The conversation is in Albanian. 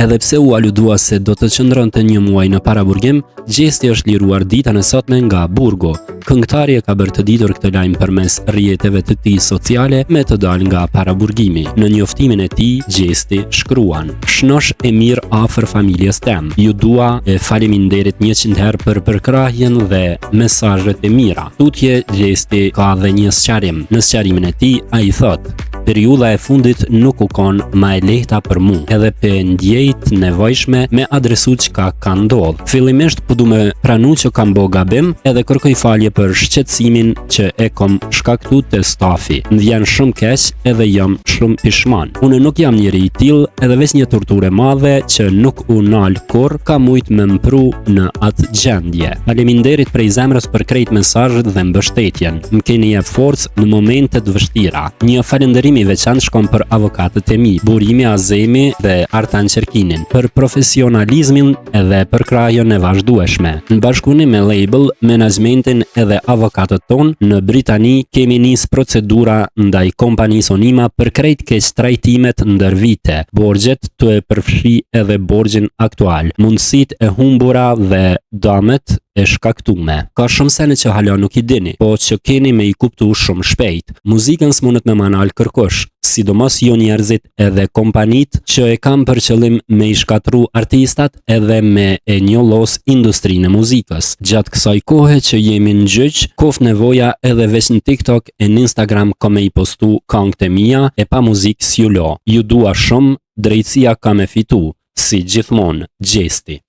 Edhe pse u aludua se do të qëndronte një muaj në paraburgim, Gjesti është liruar ditën e sotme nga burgu. Këngëtari e ka bërë të ditur këtë lajm përmes rrjeteve të tij sociale me të dalë nga paraburgimi. Në njoftimin e tij, Gjesti shkruan: "Shnosh e mirë afër familjes tem. Ju dua e faleminderit 100 herë për përkrahjen dhe mesazhet e mira." Tutje Gjesti ka dhe një sqarim. Në sqarimin e tij ai thotë: Periudha e fundit nuk u kon ma e lehta për mu, edhe pe ndjej të nevojshme me adresu çka ka ndodh. Fillimisht po du me pranu që kam bo gabim edhe kërkoj falje për shqetësimin që e kom shkaktu te stafi. Më vjen shumë keq edhe jam shumë pishman. Unë nuk jam njeri i tillë edhe veç një torturë e madhe që nuk u nal kurrë ka mujt me m'pru në atë gjendje. Faleminderit prej zemrës për krejt mesazhet dhe mbështetjen. Më keni jep forcë në momente të vështira. Një falënderim i veçantë shkon për avokatët e mi, Burimi Azemi dhe Artan Çerkinin, për profesionalizmin edhe përkrahjen e vazhdueshme. Në bashkëpunim me label, menaxhmentin edhe avokatët tonë, në Britani kemi nis procedura ndaj kompanisë Onima për krejt keqtrajtimet ndër vite, borxhet tu e përfshi edhe borxhin aktual, mundësitë e humbura dhe damet e shkaktume. Ka shumë sene që hala nuk i dini, po që keni me i kuptu shumë shpejt. Muzikën s'mundet me ma nal kërkush, sidomos jo njerëzit edhe kompanitë që e kanë për qëllim me i shkatru artistat edhe me e njollos industrinë e muzikës. Gjatë kësaj kohe që jemi në gjyq, koft nevoja edhe veç në TikTok e në Instagram kom me i postu kangët e mia e pa muzikë s'ju lo. Ju dua shumë, drejtësia ka me fitu, si gjithmonë, Gjesti.